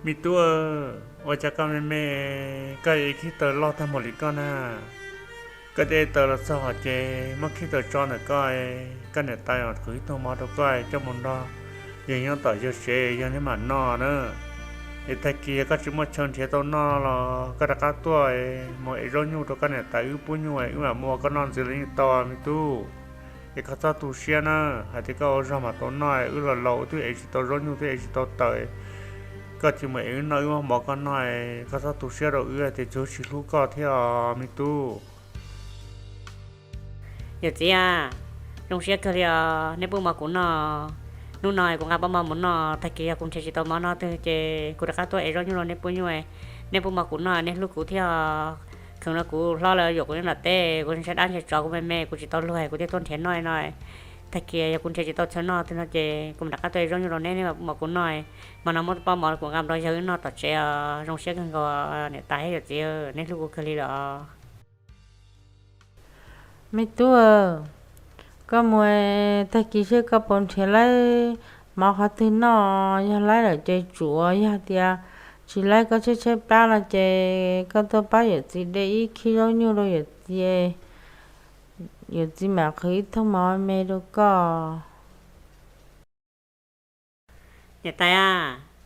Me tub, ua cas koj me me, koj ib khib taws loj tag npaum li koj na? Koj tej taws los txog hov ces muab khib taws tso ntawm koj, koj niam tais qhwv ib tug mov rau koj coj mus nrog yawg nyob tom yawg tsev yog neb mam noj na. Es tag kis yog koj tsis muaj chaw nrhiav tau noj los koj rov qab tuaj mus ev zaub nyuj rau koj niam tais wb pub nyuj, wb mam muab koj noj ntxiv los yeej tau me tub. Es koj txhob tu siab na, hais tias koj ua zog mam tau noj, wb los laus wb twb ev tsis tau zaub nyuj twb ev tsis tau taws, koj tsis mus ev wb noj wb muab mov koj noj, koj txhob tu siab rau wb hais tias tsis hlub koj thiab os me tub. Yawm txiv a, zoo siab kawg li os, neb pub mov kuv noj. Hnub no kuv nqa pob mov mus noj, tag kis yog kuv nrhiav tsis tau mov noj twg ces kuv rov qab tuaj ev zaub nyuj rau neb pub nyuj. Neb pub mov kuv noj, neb hlub kuv thiab os. Kheev no kuv hlob lawm yuam kuv nyob nram teb, kuv ntshai dab ntshai tsov, kuv me me kuv tsis tau luag kuv thiaj tuaj nrhiav noj no. Tag kis yog kuv nrhiav tsis tau chaw noj twg no ces kuv mam rov qab tuaj ev zaub nyuj rau neb, neb pub mov kuv noj. Mas no muab pob mov kuv nqa mus rau yawg wb noj tom tsev os. Zoo siab kawg nkaus niam tais thiab yawm txiv, neb hlub kuv kawg li lawm os. Me tub, koj mus tag kis seb koj puas nrhiav laib mov qhov twg noj, yog laib lawm ces tsum, yog tias tsis laib koj tshaib tshaib plab no ces koj tuaj pab yawm txiv de ib khib zaub nyuj rau yawm txiv, yawm txiv mam qhwv ib thooj mov me rau koj. Niam tais a,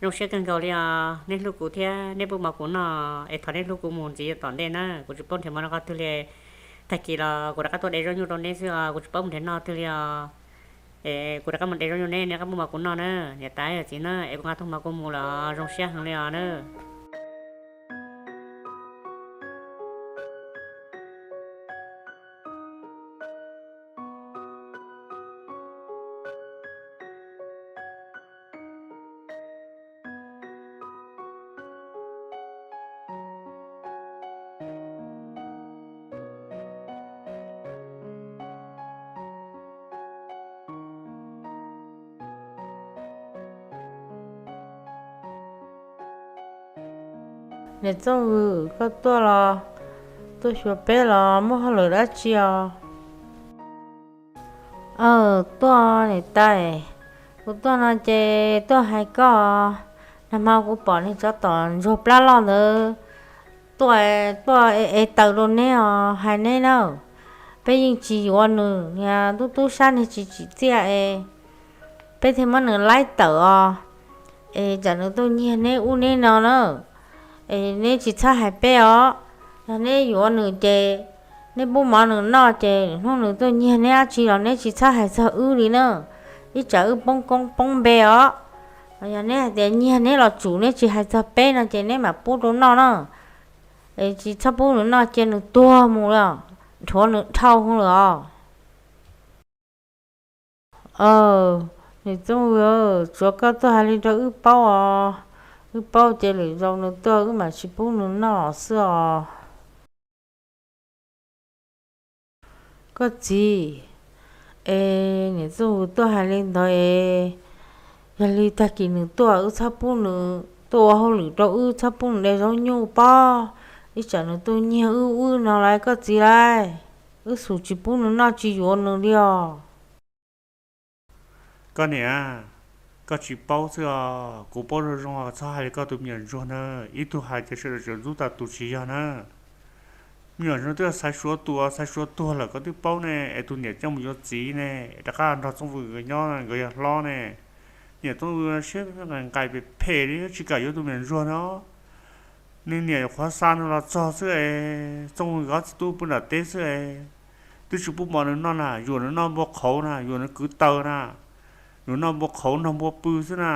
zoo siab kawg nkaus li os, neb hlub kuv thiab neb pub mov kuv noj, es thov neb hlub kuv mus ntxiv tom ntej na, kuv tsis paub nrhiav mov noj qhov twg li. Tag kis los kuv rov qab tuaj de zaub nyuj rau neb xwb os, kuv tsis paub mus nrhiav noj twg li os. Es kuv rov qab mus de zaub nyuj neb, neb rov qab pub mov kuv noj na, niam tais yawm txiv na, es kuv nqa thooj mov kuv mus lawm, zoo siab heev li os na. Niam Txooj Vwm, koj tuaj los, tuaj xyuas peb los muaj hauj lwm dab tsi os? Aw, tuaj niam tais, kuv tuaj no ces tuaj hais koj, nag hmo kuv pom niag tsov tom ntsuag plab loj ntawd tuaj, tuaj ev taws rau neb os, hais neb na, peb yeej tsis yuav nws, niag tub tub sab niag tsis tsim txiaj es peb thiaj muab nws laib tawm os. Es tsam nws tuaj nyiag neb ub neb no na, es neb tsis txhob hais peb os. Yog neb yuav nws ces neb pub mov nws noj ces hnub nws tuaj nyiag neb dab tsi los neb tsis txhob hais txog wb li na, ib tsam wb poob koob poob npe os. Yog neb hais tias nyiag neb los tsum, neb tsis hais txog peb no ces neb mam pub rau noj na. Es tsis txhob pub nws noj, cia nws tuag mus lawm, nrhuav nws dhau lawm os. Aw, niam Txooj Vwm, tsuav koj tuaj hais li rau wb paub os. Wb paub ces lwm zaus nws tuaj wb mam tsis pub nws noj xwb os. Koj txiv, es niam Txooj Vwm tuaj hais li ntawd es, yog li tag kis nws tuaj wb txhob pub nws tuaj ua hauj lwm rau wb, txhob pub nws de zaub nyuj pob, ib tsam nws tuaj nyiag wb ub wb no lauj koj txiv lauj. Wb xum tsis pub nws noj tsis yuav nws li os. Koj niam, koj tsis paub xwb os, kuv paub zoo zoo, txhob hais li koj tus me nyuam ntsuag na. Ib tug hais tias sawv daws tseem ntxub tas tus tsis yog na. Me nyuam ntsuag twb xaiv suav tus, xaiv suav tuag lawm koj twb paub ne, es tus niam coj mus yuav txiv ne, rov qab nrog Txooj Vwm nkawd nyob nkawd yog hlob ne. Niam Txooj Vwm siab nqaim phem phem li tsis kam yuav tus me nyuam ntsuag no. Nws niam yuav qhuav xa nws los txog xwb es, Txooj Vwm ob txiv tub pw nram teb xwb es, twb tsis pub mov nws noj na, yuam nws noj npua qhauv na, yuam nws kwv taws na, yuam noj npua qhauv nrog npua pw xwb na.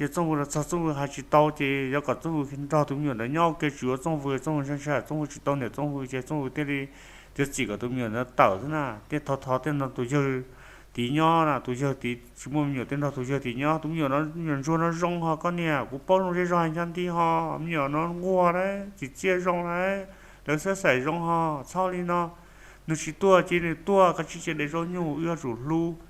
Ces Txooj Vwm los txog Txooj Vwm hais tsis tau ces yuav kom Txooj Vwm nrog tus me nyuam ntawd nyob ua ke tsis yuav Txooj Vwm, Txooj Vwm ntshai ntshai Txooj Vwm tsis tau niam Txooj Vwm ces Txooj Vwm thiaj li txiav txim kom tus me nyuam ntawd tawm xwb na, thiaj thov thov thiaj nrog tus yawg tid nyob na, tus yawg tid tsis muaj me nyuam thiaj nrog tus yawg tid nyob. Tus me nyuam no, me nyuam ntsuag no zoo ho koj niam, kuv paub zoo zej zog hais nyob nti ho, me nyuam no nquag lauj, txiv txiaj zoo lauj, lawv xab xaim zoo ho, txhob li no. Nws tsis tuaj ces nws tuaj, koj tsis cia de zaub nyuj, wb yuav tsum hlub.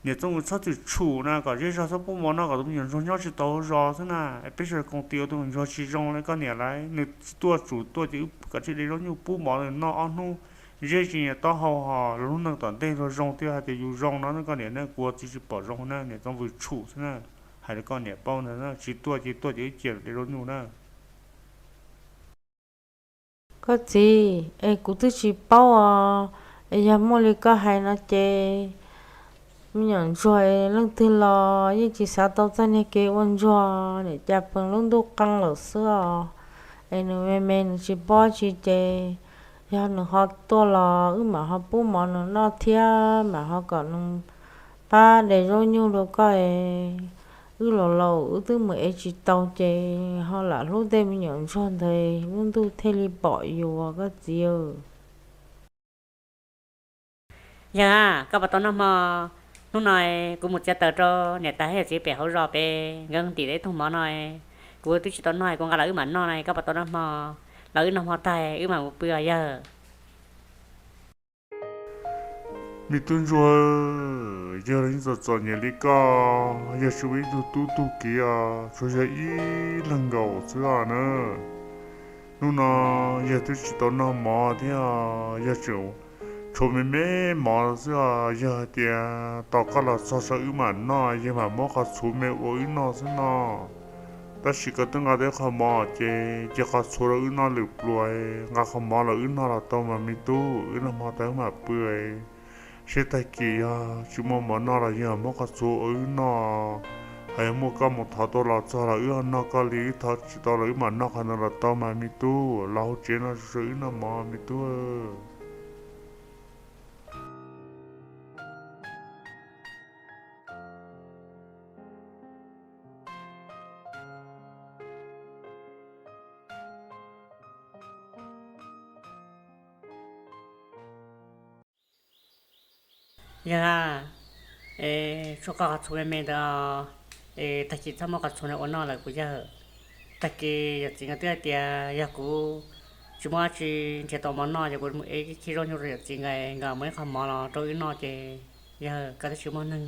Niam Txooj Vwm txhob txwm tshum na, kom zej zog txhob pub mov noj kom tus me nyuam ntsuag nyob tsis tau zos xwb na. Peb sawv daws koom tis ua tus me nyuam ntsuag tsis zoo li koj niam lauj, nws tsis tuaj tsum tuaj ces wb kom tsis de zaub nyuj pub mov nws noj ob hnub, zeb tsis nyiam taub hau ho, lub neej tom ntej luag zoo thiaj hais tias yus zoo no ne koj niam ne, kuv txiv tsis pom zoo na, niam Txooj Vwm tshum xwb na. Hais rau koj niam paub ntag na, tsis tuaj ces tuaj ces wb cia de zaub nyuj na. Koj txiv, es kuv twb tsis paub os, es yog muaj li koj hais no ces me nyuam ntsuag leej twg los yeej tsis xav tau txoj niag kev ua ntsuag, nim cas pheej lub ntuj qee lawm xwb os. Es nws me me nws tsis paub tsi ces yog nws ho tuaj los wb mam ho pub mov nws noj thiab mam ho kom nws pab de zaub nyuj rau koj es. Wb laus laus wb twb mus ev tsis tau ces ho lam hlub tej me nyuam ntsuag ntawd lub ntuj thiaj li pom yus, koj txiv. Yawg, koj puas tau noj hmo? Hnub no kuv mus txiav taws rau niam tais thiab yawm txiv pem hauv zos pem nkawd ntim ib tug mov no, kuv twb tsis tau noj, kuv nqa los wb mam noj na, koj puas tau noj hmo? Los wb noj hmo tag wb mam mus pw os yawg. Me tub ntsuag, yawg los yeej txom txom nyem li koj, yawg tsis muaj ib tug tub tug kiv os, tsuas yog ib leeg nkaus xwb os na. Hnub no yawg twb tsis tau noj mov thiab, yawg tseem tshuav me me mov xwb os. Yawg hais tias tos koj los txog saum wb mam noj, yawg mam muab qhov txhuv me ua wb noj xwb no. Tab sis koj twb nqa tau qhov mov ces cia qhov txhuv rau wb noj lwm pluas, nqa qhov mov los wb noj los tau mas me tub, wb noj hmo tag wb mam pw. Seb tag kis yog tsis muaj mov noj los yawg muab qhov txhuv ua wb noj. Hos yog muaj koj mus thov tau los txog los wb ho noj koj li, wb thov tsis tau los wb mam noj qhov ntawd los tau mas me tub. Los hauv tsev no tsuas wb noj mov me tub. Yawg, es tshuav koj qhov txhuv me me ntawd, es tag kis txhob muab qhov txhuv no ua noj lawm kuv yawg. Tag kis yawm txiv nkawd twb hais tias yog kuv tsis muaj dab tsi nrhiav tau mov noj ces kuv mus ev ib khib zaub nyuj rau yawm txiv nkawd, nkawd muab ib qho mov los rau wb noj ces yawg, koj twb tsis muaj neeg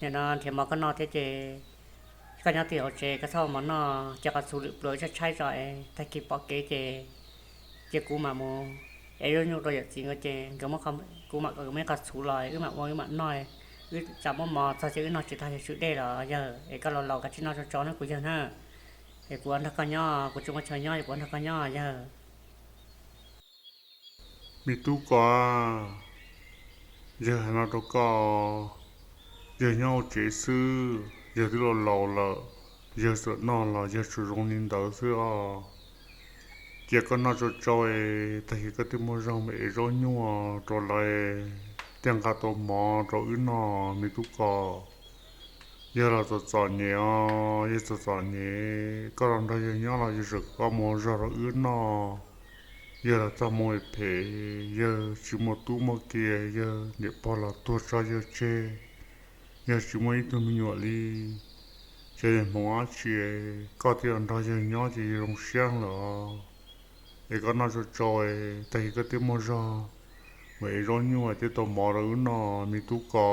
nim no nrhiav mov koj noj thiab ces koj nyob twj ywm hauv tsev, koj txhob ua mov noj, cia qhov txhuv lwm pluas wb tshaib tshaib tso es tag kis pom kev ces cia kuv mam mus ev zaub nyuj rau yawm txiv nkawd ces nkawd, kuv mam kom nkawd muab ib qho txhuv los wb mam ua wb mam noj. Wb tsam muab mov txog ces wb noj tsis tag ces tswm dej los yawg, es koj laus laus kav tsij noj tsau tsau nawb kuv yawg na. Es kuv ua nrog koj nyob, kuv tsis muaj chaw nyob es kuv ua nrog koj nyob yawg. Me tub ko, yawg hais no rau koj, yawg nyob hauv tsev xwb, yawg twb laus laus lawm, yawg txawm noj los yawg tsuas zoo li ntawd xwb os. Cia koj noj tsau tsau es tag kis koj twb muaj zog mus ev zaub nyuj rau lawv thiaj nqa tau mov rau wb noj me tub ko. Yawg los txom txom nyem os, yawg txom txom nyem, koj los nrog yawg nyob los yawg tseem kom koj muaj zog rau wb noj. Yawg los txaj muag phem, yawg tsis muaj tub muaj ki, yawg niam pog los tuag tso yawg tseg, yawg tsis muaj ib tug me nyuam li. Ces hmoov dab tsi koj thiaj los nrog yawg nyob ces yawg zoo siab lawm os. Es koj noj tsau tsau, tag kis koj twb muaj zog mus ev zaub nyuj thiaj tau mov rau wb noj me tub ko.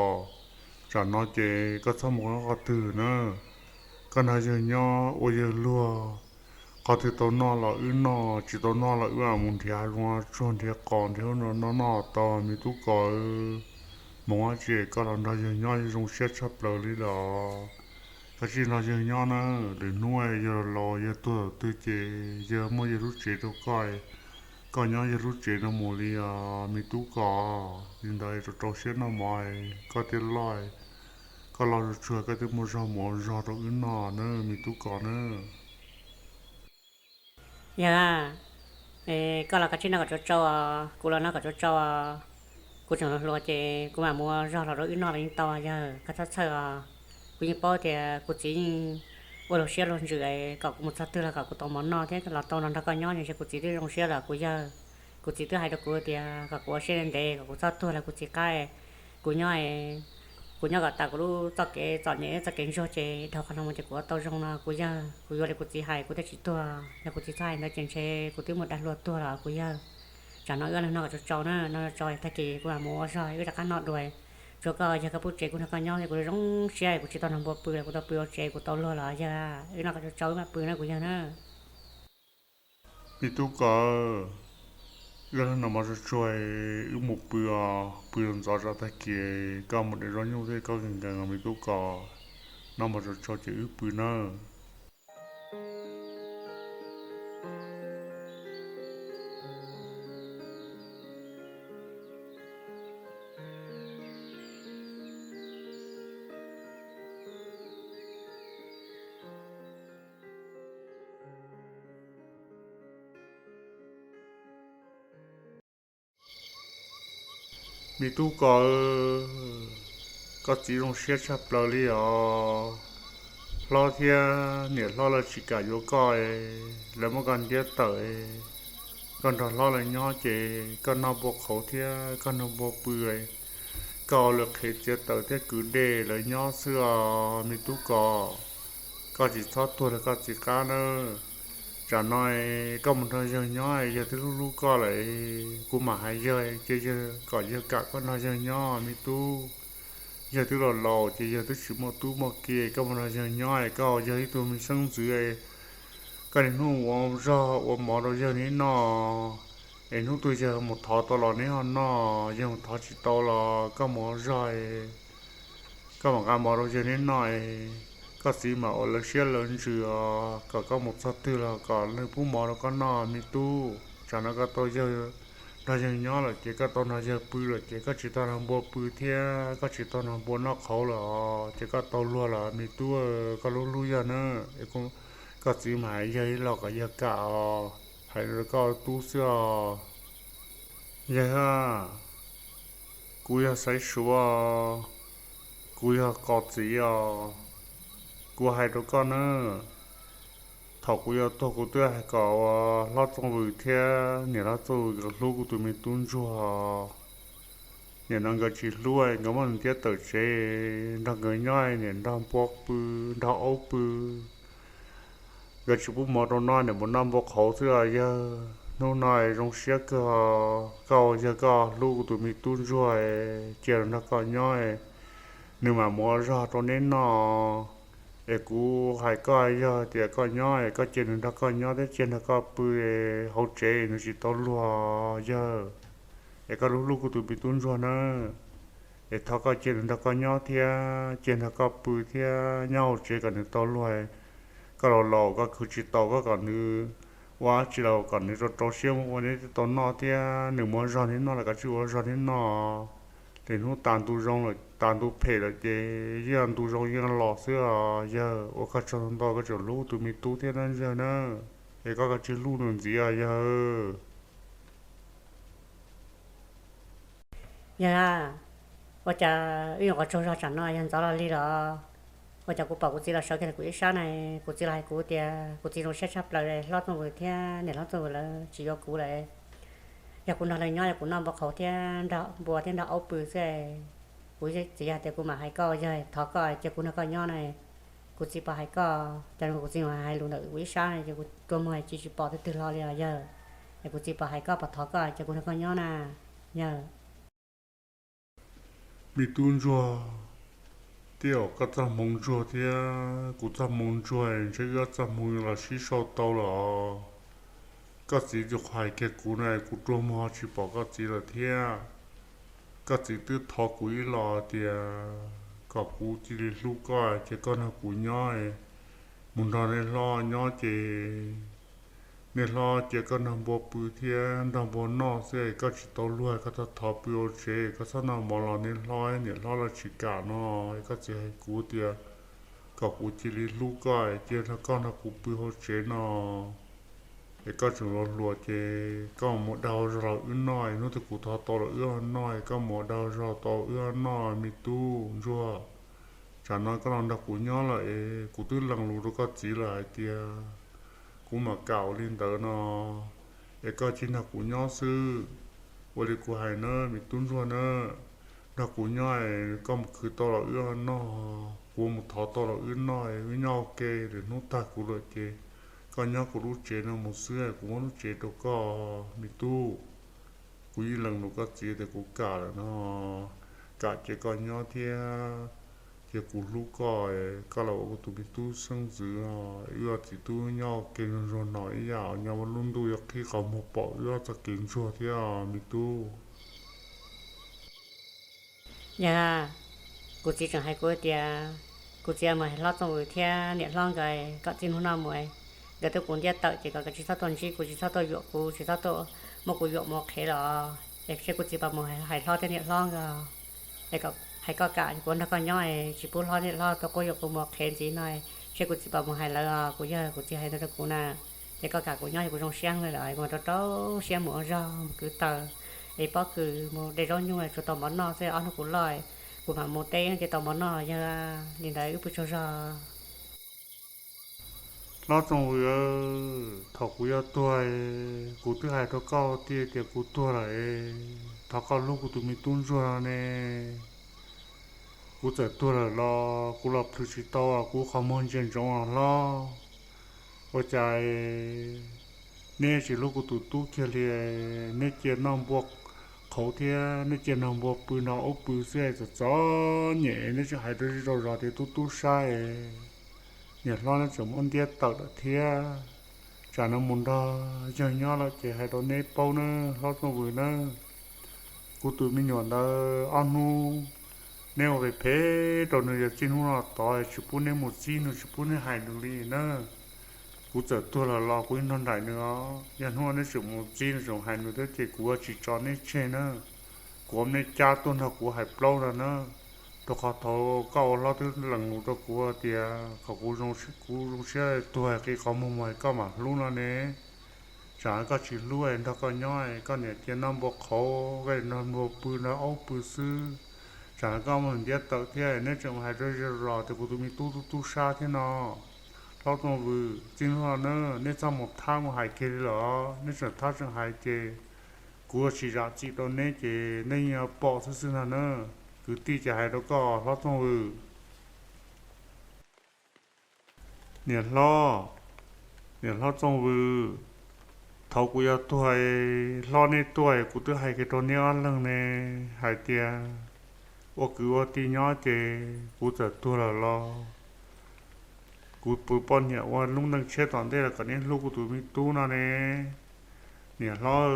Tsam no ces koj txhob mus qhov twg na, koj nrog yawg nyob ua yawg luag. Qhov twg tau noj los wb noj, tsis tau noj los wb mam mus nrhiav hav zoov tsuag nrhiav qos nrhiav ub no noj tau me tub ko. Hmoov dab tsi koj los nrog yawg nyob yawg zoo siab tshaj plaws li los. Koj cia li nrog yawg nyob na, lwm hnub yawg laus yawg tuag thaum twg ces yawg muaj yawg lub tsev rau koj, koj nyob yawg lub tsev no mus li os me tub ko. Li ntawd rau rau siab noj mov, koj thiaj loj, koj loj tsuag tsuag koj thiaj muaj zog mus ua zog rau wb noj na me tub ko na. Yawg, koj los kav tsij noj kom tsau tsau os, kuv los noj kom tsau tsau os. Kuv tseem hluas hluas ces kuv mam mus ua zog los rau wb noj los yeej tau yawg, koj txhob txhawj os. Kuv yeej paub tias kuv txiv yeej ua luag siab luag ntsws kom kuv mus txog twg los kom kuv tau mov noj thiab los tau nrog koj nyob, ntshe kuv txiv twb zoo siab lawm kuv yawg. Kuv txiv twb hais rau kuv tias kom kuv ua siab ntev kom kuv txhob tuag los kuv txiv qab, kuv nyob, kuv nyob kom tas kuv lub txoj kev txom nyem txoj kev ntsuag ces dhau qhov no mus ces kuv ua tau zoo no kuv yawg. Kuv yuav li kuv txiv hais kuv thiaj tsis tuag, yog kuv txiv txhob hais ntawd ces ntshe kuv twb muaj dab hluas tuag los kuv yawg. Tsam no wb ua neej noj kom tsau tsau na, noj tsau tag kis kuv mam mus ua zog wb rov qab noj dua. Tsuav koj yawg koj pub tsev kuv nrog koj nyob kuv zoo siab kuv tsis tau nrog npua pw los kuv tau pw ua tsev kuv tau luag los yawg, wb noj kom tsau tsau wb mam pw na kuv yawg na. Me tub ko, wb hnub no mov tsuag tsuag wb mus pw os, pw ntxov tsam tag kis koj mus de zaub nyuj thiab koj nkees nkees os me tub ko. Noj mov tso tso ces wb pw nawb. Me tub ko, koj txiv zoo siab tshaj plaws li os. Hlob thiab niam hlob lawv tsis kam yuav koj, lawv muab koj ntiab tawm. Koj nrog hlob lawv nyob ces koj noj npua qhauv thiab koj nrog npua pw, koj ua lawv qhev txiav taws thiab kwv dej lawv nyob xwb os me tub ko. Koj tsis txhob tuag rau koj txiv qab nawb. Tsam no koj mus nrog yawg nyob, yawg twb hlub hlub koj lawm, kuv mam hais yawg ces yawg kom yawg kam koj nrog yawg nyob me tub. Yawg twb los laus ces yawg twb tsis muaj tub muaj ki, koj mus nrog yawg nyob, koj ua yawg ib tug me xeeb ntxwv, koj niaj hnub ua zog ua mov rau yawg neb noj, es hnub twg yawg mus thov tau los neb ho noj, yawg mus thov tsis tau los koj mus ua zog, koj mam nqa mov rau yawg neb noj. Koj txiv mam ua lawv siab lawv ntsws os, kom koj mus txog twg los kom nws pub mov rau koj noj me tub. Tsam no koj tau yawg, nrog yawg nyob lawm ces koj tau nrog yawg pw lawm ces koj tsis tau nrog npua pw thiab koj tsis tau nrog npua noj qhauv lawm os, ces koj tau luag lawm me tub. Koj hlub hlub yawg na, koj txiv mam hais yawg ib los kom yawg kam os, hais rau koj tub xwb os. Yawg, kuv yog Xaiv Suav, kuv yog koj txiv os. Kuv hais rau koj na, thaum kuv yuav tuag kuv twb hais kom ua hlob Txooj Vwm thiab niam hlob Txooj Vwm nkawd hlub kuv tus me tub ntsuag. Nim no nkawd tsis hlub, nkawd muab nws ntiab tawm tsev, nrog nkawd nyob niam nrog npua pw, nrog aub pw. Nkawd tsis pub mov rau noj, niam mus noj npua qhauv xwb os yawg. Hnub no zoo siab kawg, koj yawg koj hlub kuv tus me tub ntsuag, cia nws nrog koj nyob, nws mam mus ua zog rau neb noj. Es kuv hais koj yawg tias koj nyob es koj cia nws nrog koj nyob thiab cia nrog koj pw hauv tsev, nws tsis tau luag yawg. Es koj hlub hlub kuv tus me tub ntsuag na, es thov koj cia nws nrog koj nyob thiab cia nrog koj pw thiab nyob hauv tsev kom nws tau luag. Koj laus laus koj khwv tsis tau, koj kom nws ua dab tsi los kom nws rau rau siab mus ua, neb thiaj tau noj thiab. Nws mus ua zog neb noj los koj tsis ua zog neb noj. Ces hnub tas ntu zoo lawm, tas ntu phem lawm ces yeej ntu zoo yeej los xwb os yawg. Ua koj tsaug ntau, koj tseem hlub tus me tub thiab nawb yawg na, es koj kav tsij hlub nws ntxiv os yawg. Yawg, ua cas wb nyuam qhuav tsaug zog tsam no yawg ntxov los lig los? Ua cas kuv pom kuv txiv los sawv kiag ntawm kuv ib sab na, kuv txiv los hais kuv tias kuv txiv zoo siab tshaj plaws, hlob Txooj Vwm thiab niam hlob Txooj Vwm lawv tsis yuav kuv lawm. Yog kuv nrog lawv nyob, yog kuv noj npua qhauv thiab nrog npua thiab nrog aub pw xwb. Kuv txiv yog tias kuv mam hais koj, yog thov koj cia kuv nrog koj nyob na. Kuv txiv pom hais koj, cas kuv txiv hais lus ntawm kuv ib sab ces kuv rua muag tsis tsis pom twg twg hlo li os yawg. Es kuv txiv pom hais koj, pom thov koj cia kuv nrog koj nyob na yawg. Me tub ntsuag, tej zaum koj txoj hmoov ntsuag thiab kuv txoj hmoov ntsuag, ntshe wb ob txoj hmoov los sib sau tau lawm os. Koj txiv tus qhov hais kiag kuv na, kuv rua muag tsis pom koj txiv lawm thiab. Koj txiv twb thov kuv ib los tias kom kuv cia li hlub koj, ces koj nrog kuv nyob, mus nrog nej hlob nyob ces nej hlob cia koj nrog npua pw thiab nrog npua noj xwb, koj tsis tau luag, koj thov thov pw hauv tsev, koj txhob noj mov los nej hlob niam hlob lawv tsis kam no. Koj txiv hais kuv tias kom kuv cia li hlub koj, cia koj nrog kuv pw hauv tsev no. Es koj tseem hluas hluas ces koj mus dag zog los wb noj, hnub twg kuv thov tau los wb ho noj, koj mus dag zog tau wb ho noj me tub ntsuag. Tsam no koj los nrog kuv nyob lawm es kuv twb lees lus rau koj txiv lawm hais tias kuv mam kam ua li ntawd no, es koj cia nrog kuv nyob xwb. Ua li kuv hais na me tub ntsuag na, nrog kuv nyob es koj mus khwv tau los wb ho noj, kuv mus thov tau los wb noj, wb nyob ua ke, lwm hnub tag kuv lawm ces koj nyob kuv lub tsev no mus xwb, kuv muab lub tsev rau koj me tub. Kuv yeej lees lus koj txiv tias kuv kam lawm no, kam cia koj nyob thiab, cia kuv hlub koj, koj los ua kuv tus me tub xeeb ntxwv, wb ua txiv tub nyob ua ke nrog nraug no ib yam, nyob ua lub ntuj yuav qhib qhov muag pom wb ob txoj kev ntsuag thiab me tub. Yawg, kuv txiv tseem hais kuv tias Kuv txiv mus hais hlob Txooj Vws thiab niam hlob nkawd kom txij hnub no mus, nkawd twb kuv ntiab tawm ces kom nkawd tsis txhob tuaj ntsib kuv, tsis txhob tuaj yuam kuv, tsis txhob tuaj muab kuv yuam mus qhev los, es seb kuv txiv puas mus hais hlob thiab niam hlob nkawd, es hais koj kam kuv nrog koj nyob, tsis pub hlob niam hlob tuaj quab yuam kuv mus qhev ntxiv no, seb kuv txiv puas mus hais lawv os. Kuv yawg kuv txiv hais ntawd rau kuv na, ces koj kam kuv nyob es kuv zoo siab li lawm, kuv mam rau rau siab mus ua zog mus kwv taws, es pob kws mus de zaub nyuj tsuas tau mov noj xwb, ob hnub kuv loj kuv mam mus teb ces tau mov noj, yog li ntawd wb pw tsaug zog. Hlob Txooj Vws, thaum kuv yuav tuag, kuv twb hais rau koj tias kuv tuag lawm, thov koj hlub kuv tus me tub ntsuag no ne. Kuv txawm tuag lawm los kuv los plhws tsis tau kuv qhov muag ntsia ntsoov os hlob. Ua cas neb tsis hlub kuv tus tub kiag li, neb cia noj npua qhauv thiab neb cia nrog npua pw nrog aub pw xwb, txom txom nyem neb tseem hais rau zej rau zos tias tub tub sab, niam hlob neb tseem muab ntiab tawm lawm thiab. Tsam no mus nrog yawg nyob lawm ces hais rau neb paub nawb hlob Txooj Vws nawb. Kuv tus me nyuam ntawd ob hnub neb ua phem phem rau nws, yog txij hnub no tod tsis pub neb mus txib nws, tsis pub neb hais nws li na. Kuv txawm tuag lawm los kuv yeej nrog nraim nws os. Yog hnub no neb tseem mus txib nws, tseem hais nws thiab ces kuv yuav tsis tso neb tseg na. Kuv ua neb cab tuaj nrog kuv hais plaub no na, rau qhov thaum koj ua hlob twb lees lus rau kuv tias kom kuv zoo siab tuag qi qhov muag mus hais koj mam hlub no ne. Tsam koj tsis hlub, nrog koj nyob koj niam cia noj npua qhauv, koj nrog npua pw nrog aub pw xwb. Tsam koj mus ntiab tawm thiab neb tseem hais rau zej zos tias kuv tus me tub tub tub sab thiab no. Hlob Txooj Vws, txij hnub no na neb txhob mus thab mus hais kiag li lawm, neb tseem thab tseem hais ces kuv tsis zam txim rau neb ces neb yeej yuav pom xwb xwb ntag na. Kwv tij ces hais rau koj hlob Txooj Vws. Niam hlob, niam hlob Txooj Vws, thaum kuv yuav tuag, hlob neb tuaj kuv twb hais kiag rau neb ob leeg ne, hais tias ua kwv ua tij nyob ces kuv txawm tuag lawm los kuv pw poj niam ua lub neej tshiab tom ntej los kom neb hlub kuv tus me tub no ne. Niam hlob,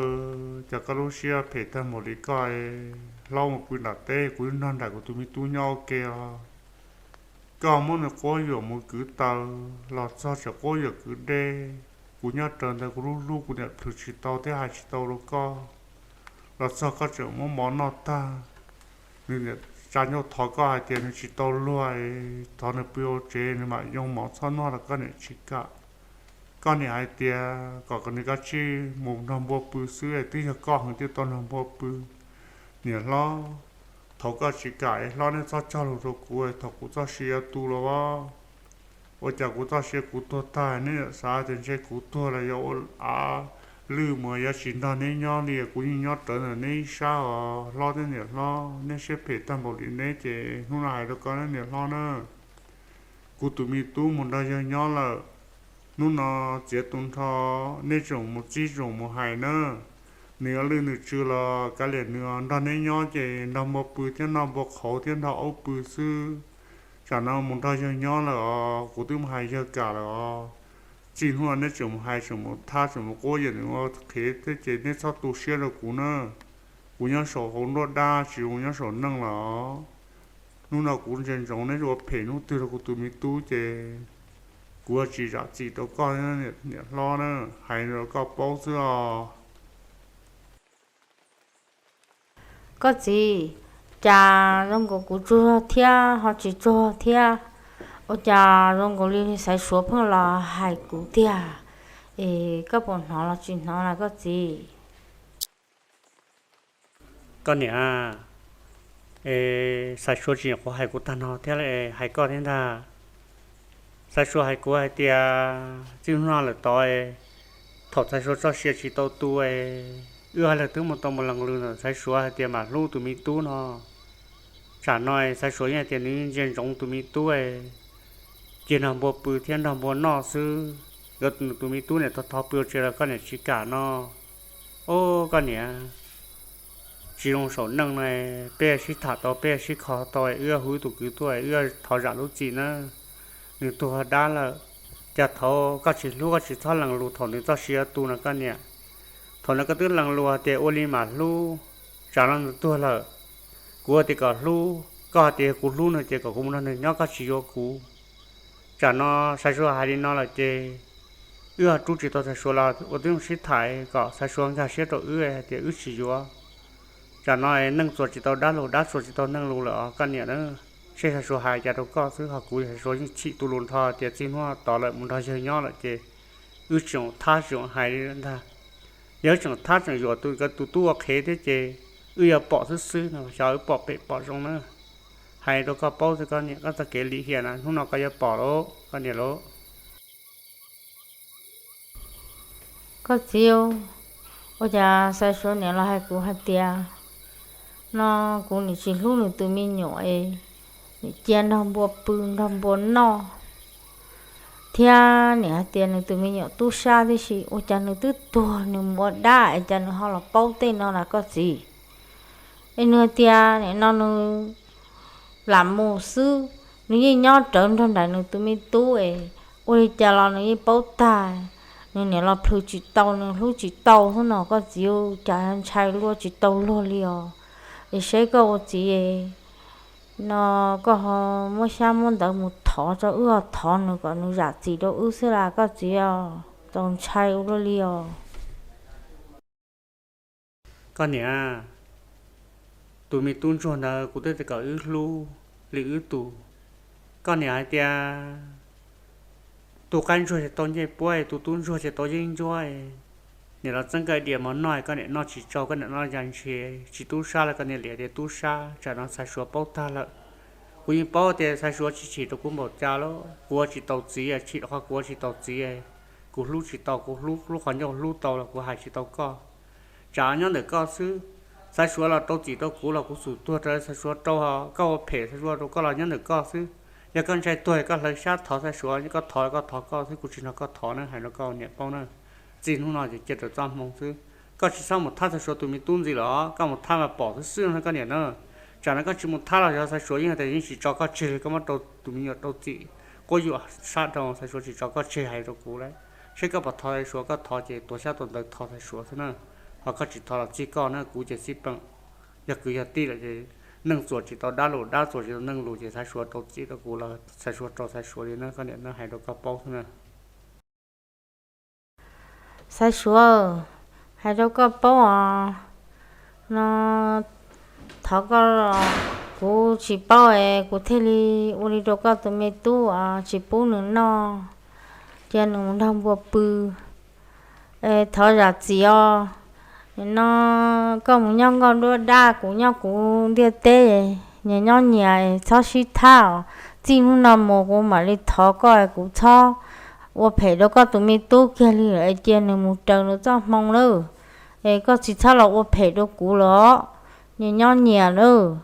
cas koj lub siab phem tag npaum li koj, hlob mus pw nram teb kuv nrog nraim kuv tus me tub nyob ua ke os. Koj muab nws quab yuam mus kwv taws los txog tseem quab yuam kwv dej. Kuv nyob raws ntawd kuv lub hlub kuv niam plhws tsis tau thiab hais tsis tau rau koj. Los txog koj tseem muab mov noj tag. Nws niam tsa ncauj thov koj hais tias nws tsis tau luag, thov nws pw hauv tsev nws mam yoo mov txhob noj los koj niam tsis kam. Koj niam hais tias kom nws kav tsij mus nrog npua pw xwb, twb yog koj heev thiaj tau nrog npua pw. Niam hlob, thaum koj tsis kam es hlob neb txhob cog lus rau kuv thaum kuv txoj sia yuav tu los as. Ua cas kuv txoj sia kuv tuag tag neb xav tias ntshe kuv tuag los yog ua av lwj mus yuav tsis nrog neb nyob li, kuv yeej nyob rawv ntawm neb ib sab os hlob thiab niam hlob, neb siab phem tag npaum li neb ces hnub no hais rau koj niam hlob na. Kuv tus me tub mus nrog yawg nyob lawm, hnub no txiav tu nrho, neb tseem mus txib tseem mus hais na. Nws yuav lwj nws tsw los kav liam nws nrog neb nyob ces nrog npua pw thiab noj npua qhauv thiab nrog aub pw xwb. Tsam no mus nrog yawg nyob lawm os, kuv twb mus hais yawg kam lawm os. Txij hnub no neb tseem mus hais tseem mus thab tseem mus quab yuam nws ua qhev thiab ces neb txhob tu siab rau kuv na. Kuv nyob saum hauv nruab dab tsis zoo nyob saum neej los. Hnub no kuv ntsia ntsoov neb ua phem hnub twg rau kuv tus me tub ces kuv tsis zam txim rau koj niam hlob na, hais rau koj paub xwb os. Koj txiv, cas zoo nkaus kuv tsuag thiab ho tsis tsuag thiab, ua cas zoo nkaus li Xaiv Suav pheej los hais kuv tiag, es koj puas hnov los tsis hnov na koj txiv? Koj niam, Xaiv Suav tsis nyuam qhuav hais kuv tag no thiab hais koj thiab ntag. Xaiv Suav hais kuv hais tias txij hnub no lawm tod, thaum Xaiv Suav txoj sia tsis tau tu, wb hais lawv twb mus tau mus lees lus ntawm Xaiv Suav hais tias mam hlub tus me tub no. Tsam no Xaiv Suav yeej hais tias nws ntsia ntsoov tus me tub, cia nrog npua pw thiab nrog npua noj xwb. Yuav tus me tub niam thov thov pw ua tsev los koj niam tsis kam no. Ob, koj niam, tsis zoo saum neej no, peb sib tham tau peb sib kho tau, wb hu ib tus kwv tuaj wb thov zam lub txim nawb. Nws tuag dab lawm, cas thaum koj tsis hlub koj tsis txhob lees lus thaum nws txoj sia tu no koj niam. Thaum no koj twb lees lus hais tias ua li mam hlub, tsam no nws tuag lawm. Kuv tias kom hlub, Koj hais tias kuv hlub nws ces kom kuv mus nrog nws nyob, koj tsis yuav kuv. Tsam no Xaiv Suav hais li no lawm ces wb ho rub tsis tau Xaiv Suav los ua tib zoo sib tham kom Xaiv Suav nkag siab rau wb hais tias wb tsis yuav. Tsam no neeg txuas tsis tau dab lus, dab txuas tsis tau neeg lus lawm os koj niam na. Seb Xaiv Suav hais cas rau koj xwb, ho kuv Xaiv Suav yeej chim tu lus nrho tias txij hnub tod lawm mus nrog yawg nyob lawm ces wb tseem thab tseem hais li ntag. Yog wb tseem thab tseem yuam tus, tus tub ua qhev thiab ces wb yuav pom xwb xwb no, xyov wb pom phem pom zoo na. Hais rau koj paub xwb koj niam, koj txoj kev lim hiam na hnub no koj yuav pom lauj koj niam lauj. Koj txiv, ua cas Xaiv Suav niam los hais kuv hais tias no kuv nim tsis hlub nws tus me nyuam es nim cia nrog npua pw nrog npua noj thiab nim hais tias nws tus me nyuam tub sab tib si, ua cas nws twb tuag nws mus ua dab es cas nws ho los paub tej no las koj txiv? Es nws hais tias nim no nws lam mus xwb, nws yeej nyob rawv nrog nraim nws tus me tub es ua li cas los nws yeej paub tag. Nws niam los plhws tsis tau, nws hlub tsis tau xwb no koj txiv, cas ntshai luaj tsis tau luag li os. Es saib koj ua txiv no koj ho muab xyab muab ntawv mus thov rau wb, ho thov nws kom nws zam txim rau wb xwb las koj txiv os, txaus ntshai ua luaj li os. Koj niam, tus me tub ntsuag ntawd kuv twb tias kom wb hlub li wb tus. Koj niam hais tias tus qaib ntsuag ces tau ncej puab, tus tub ntsuag ces tau yeeb ncuab. Niam los txeeb koj diam mov noj, koj niam noj tsis tsau, koj niam noj ya ntshis, tsis tub sab los koj niam liam tias tub sab. Tsam no Xaiv Suav paub tag lawm. Kuv yeej paub tias Xaiv Suav tsis chim rau kuv npaum cas lauj, kuv ua tsis tau txiv, chim rau qhov kuv ua tsis tau txiv. Kuv hlub tsis tau, kuv hlub lub qhov ncauj hlub tau los kuv hais tsis tau koj. Tsam nyob ntawm koj xwb, Xaiv Suav los rau txim rau kuv los kuv xum tuag rau Xaiv Suav rau, ho koj ua phem Xaiv Suav rau koj los nyob ntawm koj xwb. Yog koj ntshai tuag koj hlawv xyab thov Xaiv Suav, koj thov koj thov koj xwb, kuv tsis nrog koj thov na, hais rau koj niam paub na. Txij hnub no ces cia raws txoj hmoo xwb. Koj tsis txhob mus thab Xaiv Suav tus me tub ntxiv lawm, koj mus thab mas pom xwb xwb no koj niam na. Tsam no koj tsis mus thab los yog Xaiv Suav yeej hais tias yeej tsis tso koj tseg li, koj muab rau tus me nyuam rau txim, quab yuam sab rau Xaiv Suav tsis tso koj tseg hais rau kuv lawm. Saib koj puas thov Xaiv Suav, koj thov ces tuav xyab tuav ntawv thov Xaiv Suav xwb na. Ho koj tsis thov los txij koj na, kuv ces xij peem. Yog kwv yog tij lawm ces neeg txuas tsis tau dab lus, dab txuas tsis tau neeg lus ces Xaiv Suav rau txim rau kuv los Xaiv Suav rau Xaiv Suav li na koj niam na, hais rau koj paub xwb na. Xaiv Suav, hais rau koj paub os, no thov koj, kuv tsis paub es kuv thiaj li ua li rau koj tus me tub os, tsis pub nws noj, cia nws mus nrog npua pw. Thov zam txim os. Nim no koj mus nyob nkoj nruab dab, kuv nyob kuv ntiaj teb, nyias nyob nyias, txhob sib thab os. Txij hnub no mus kuv mam li thov koj, kuv txhob ua phem rau koj tus me tub kiag li lawm, cia nws mus raws nws txoj hmoo lawm. Es koj tsis txhob los ua phem rau kuv los, nyias nyob nyias lawm.